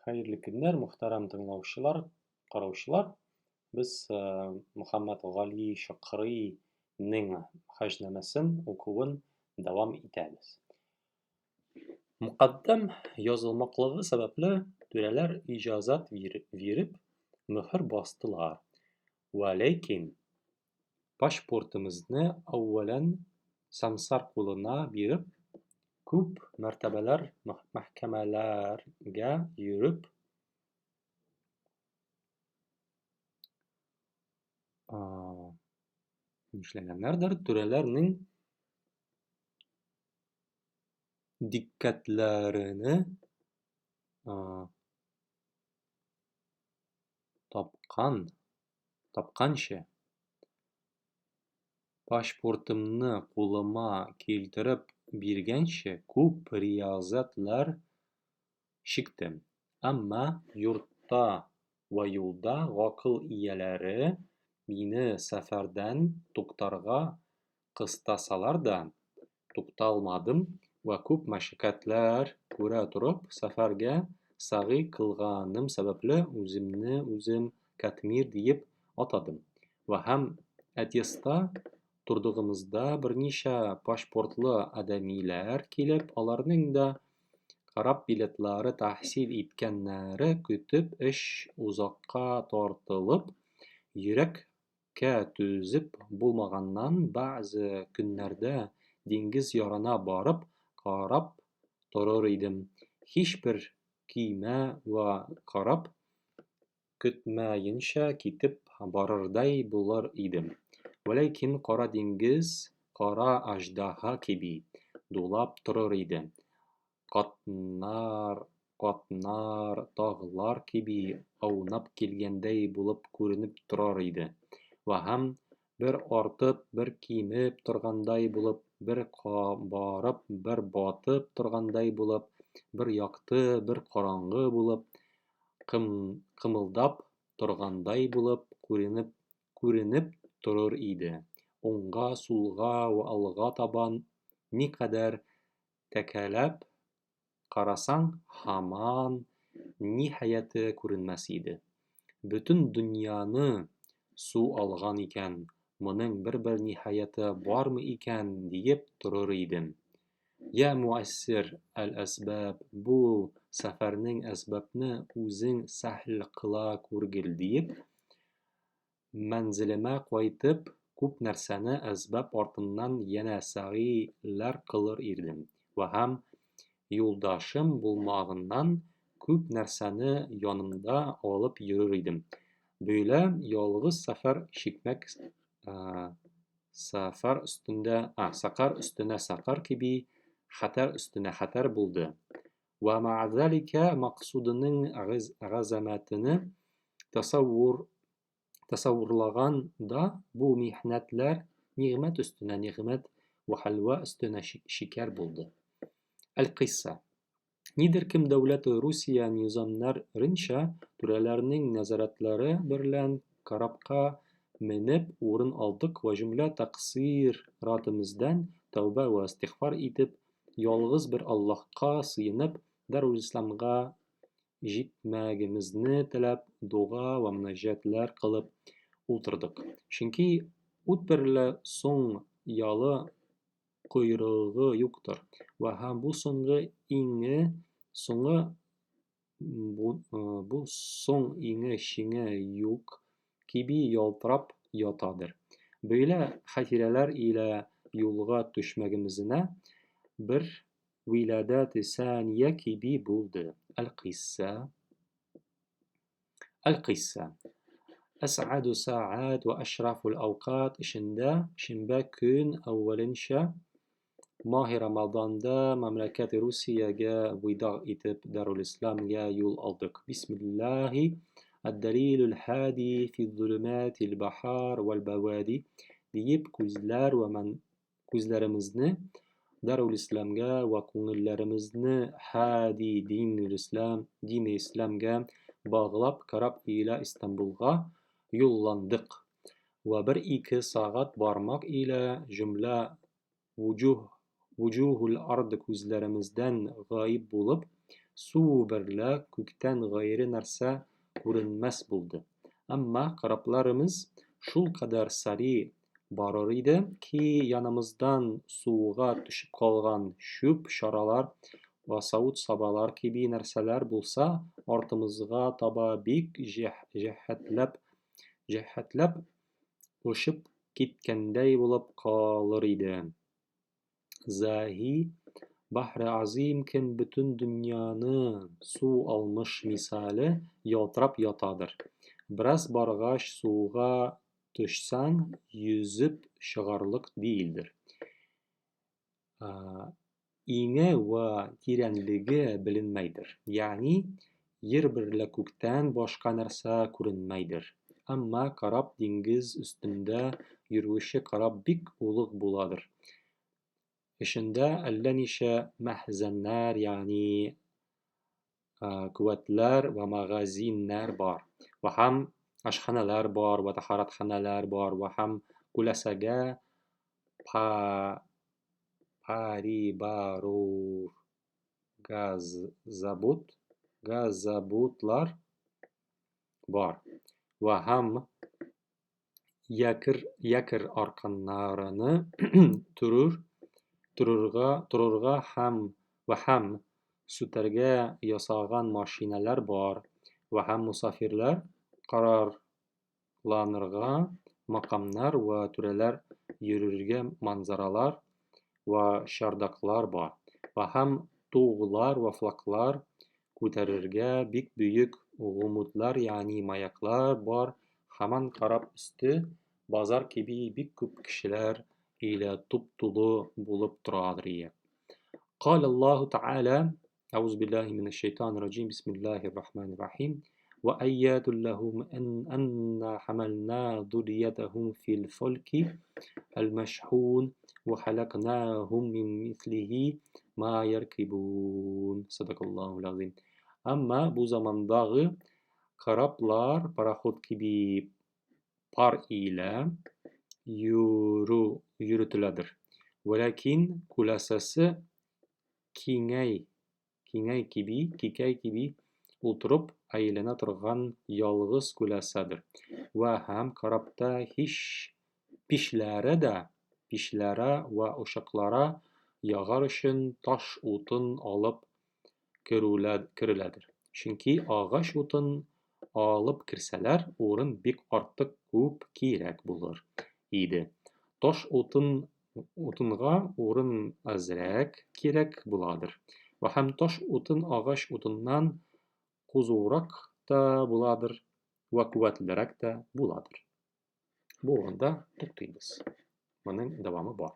Хәерле көннәр, мөхтәрәм тыңлаучылар, караучылар. Без Мөхәммәд Гали Шакрыйның хаҗнамәсен укуын дәвам итәбез. Мөкаддәм язылмаклыгы сәбәпле, түрәләр иҗазәт биреп, мөһер бастылар. Вә ләкин пашпортымызны әүвәлән сәмсар кулына биреп, күп мәртәбәләр мәхкәмәләргә йөреп, нишләгәннәрдер, түрәләрнең дикъкатьләрене тапкан, тапканчы, пашпортымны кулыма китереп биргәнче күп риязәтләр чиктем. Әмма йортта вә юлда гакыл ияләре мине сәфәрдән туктарга кыстасалар да, тукталмадым вә күп мәшәкатьләр күрә торып, сәфәргә сәгый кылганым сәбәпле, үземне үзем Катмир диеп атадым. Вә һәм Одесста тордыгымызда берничә пашпортлы адәмиләр килеп, аларның да караб билетлары тәхсил иткәннәре көтеп, эш озакка тартылып, йөрәккә түзеп булмаганнан, бәгъзе көннәрдә диңгез ярына барып карап торыр идем, һичбер көймә вә кораб көтмәенчә китеп барырдай булыр идем. Вәләкин Кара диңгез кара аждаһа кеби дулап торыр иде, катнар катнар таглар кеби аунап килгәндәй булып күренеп торыр иде вә һәм бер артып, бер кимеп торгандай булып, бер кабарып, бер батып торгандай булып, бер якты, бер караңгы булып, кымылдап торгандай булып күренеп, күренеп торыр иде. Уңга, сулга вә алга табан никадәр текәлеп карасаң, һаман ниһаяте күренмәс иде. Бөтен дөньяны су алган икән, моның бер-бер ниһаяте бармы икән, диеп торыр идем. Йа муәссир әл-әсбаб, бу сәфәрнең әсбабны үзең сәһл кыла күргел, диеп, мәнзелемә кайтып, күп нәрсәне әсбаб артыннан янә сәгыйләр кылыр идем. Вә һәм юлдашым булмаганнан күп нәрсәне янымда алып йөрер идем. Бөйлә ялгыз сәфәр чикмәк сәфәр өстендә, сәкар өстенә сәкар кеби, хәтәр өстенә хәтәр булды. Вә мәгъзаликә максудының газамәтене тасаввур тасаввурлаган да бу михнәтләр нигъмәт өстенә нигъмәт вә хәлвә өстенә шикәр булды. Әл-Кыйсса. Нидер кем дәүләте Русия низамнарынча түрәләрнең нәзарәтләре берлән корабка менеп урын алдык вә җөмлә тәкъсыйратымыздән тәүбә вә истигъфар итеп, ялгыз бер Аллаһка сыенып, Дарулисламга җитмәгемезне теләп, дога вә мөнәҗәтләр кылып утырдык. Чөнки ут берлә соң ялы койрыгы юктыр. Вә һәм бу соңгы иңе соңы бу, бу соң иңе-чиңе юк кеби ялтырап ятадыр. Бөйлә хатирәләр илә юлга төшмәгемезенә бер вилядәте сания кеби булды. Әл-Кыйсса Әл-Кыйсса Әс'аду са'ат вә әшрафул әүкат эчендә шимбә көн әүвәленчә Маһи Рамазанда мәмләкәт Русиягә видаг итеп Дарулисламга юл алдык. Бисмиллаһи ад-далилул һади фи зулуматил бахар вәл бавади диеп күзләр вә күзләремезне Дарулисламга вә күңелләремезне һади динул-ислам, дине исламга баглап кораб илә Истанбулга юлландык. Вә бер-ике сәгать бармак илә җөмлә вуҗуһул ард күзләремездән гаиб булып, Су берлә күктән гайре нәрсә күренмәс булды. Әмма корабларымыз шулкадәр сари барыр иде ки, янымыздан суга төшеп калган чүп-чарлар вә савыт-сабалар кеби нәрсәләр булса, артымызга таба бик җәһәтләп җәһәтләп очып киткәндәй булып калыр иде. Заһи бәхре азыйм кем бөтен дөньяны су алмыш мисале ялтырап ятадыр. Бераз баргач, суга төшсәң, йөзеп чыгарлык диелдер. Иңе вә тирәнлеге беленмәйдер. Ягъни ер берлә күктән башка нәрсә күренмәйдер. Әмма кораб диңгез өстендә йөрүче кораб бик олуг буладыр. Эчендә әллә ничә мәхзәннәр, ягъни куәтләр вә магазиннар бар. Вә һәм ашханәләр бар, вә тәһарәтханәләр бар, вә һәм күләсәгә парибарур газабутлар бар. Вә һәм якорь арканнарыны торырга вә һәм сүтәргә ясаган машиналар бар, вә һәм мосафирлар карарланырга макамнар вә түрәләр йөрергә манзаралар вә чардаклар бар, вә һәм туглар вә флаглар күтәрергә бик бөек гумудлар, ягъни маяклар бар. Һаман кораб өсте базар кеби бик күп кешеләр илә туп-тулы булып торадыр ие. قال الله تعالى: أعوذ بالله من الشيطان الرجيم، بسم الله الرحمن الرحيم. وآيات لهم أن حملنا ذريتهم في الفلك المشحون وخلقناهم من مثله ما يركبون. صدق الله العظيم. Әмма бу замандагы кораблар пароход кеби пар илә йөртеләдер. Вәләкин күләсәсе киңәй кеби утырып әйләнә торган ялгыз күләсәдер. Вә һәм корабта пичләре вә учаклары ягар өчен таш утын алып кереләдер. Чөнки агач утын алып керсәләр, урын бик артык күп кирәк булыр иде. Таш утынга урын азрак кирәк буладыр. Вә һәм таш утын агач утыннан кызурак та буладыр вә куәтлерәк тә буладыр. Бу урында туктыйбыз. Моның дәвамы бар.